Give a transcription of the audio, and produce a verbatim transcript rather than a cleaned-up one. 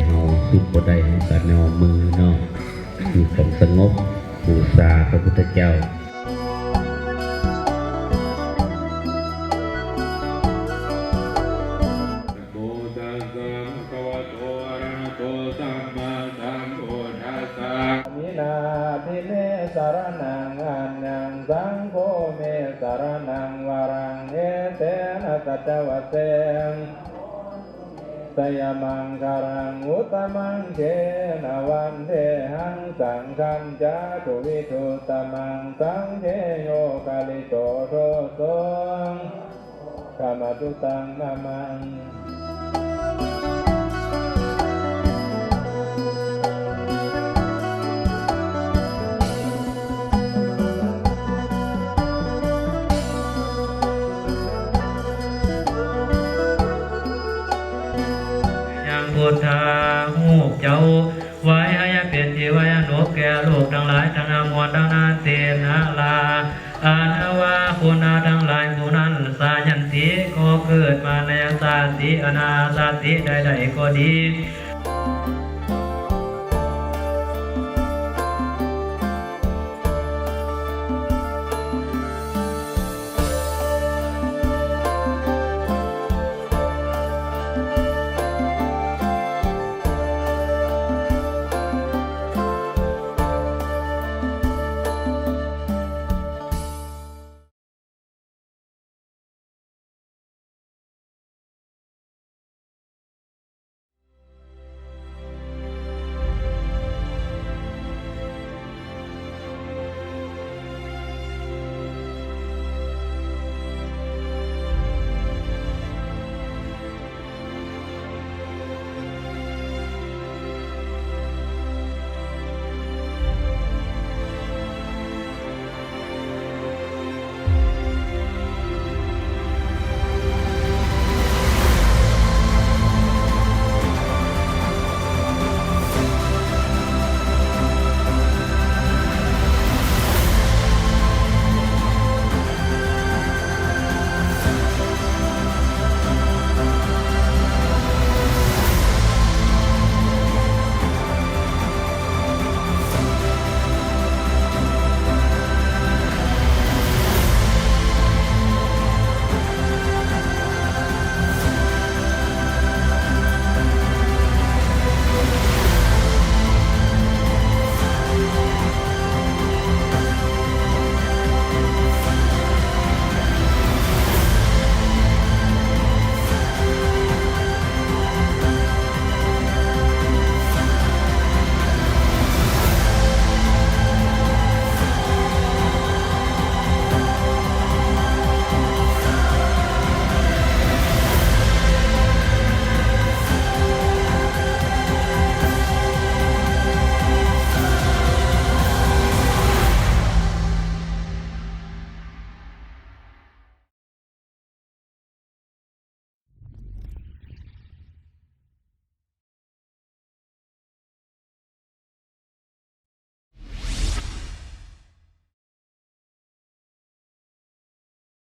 เฮาสุขบ่ได้ เฮาก็น้อมมือเนาะ มีความสงบ บูชาพระพุทธเจ้า Namo tassa bhagavato arahato sammāsambuddhassa. Sāminā āti me saraṇaṃ aññaṃ, saṅgho me saraṇaṃ varaṃ, etena saccavajjena jayamaṅgalaṃ. Uttamaṅgena vandehaṃ saṅghañca duvidhuttamaṃ, saṅghe yo khalito doso, khamatu taṃ mamaṃ. Yaṃ buddhā รูปเจ้า ไว้ให้เป็นที่ไว้อนุแก่ลูกทั้งหลายทั้งมวลดังนั้นเถิดนารา อาณาวาคุณาทั้งหลายผู้นั้น สายันติก็เกิดมาในชาติอนาชาติใดๆก็ดี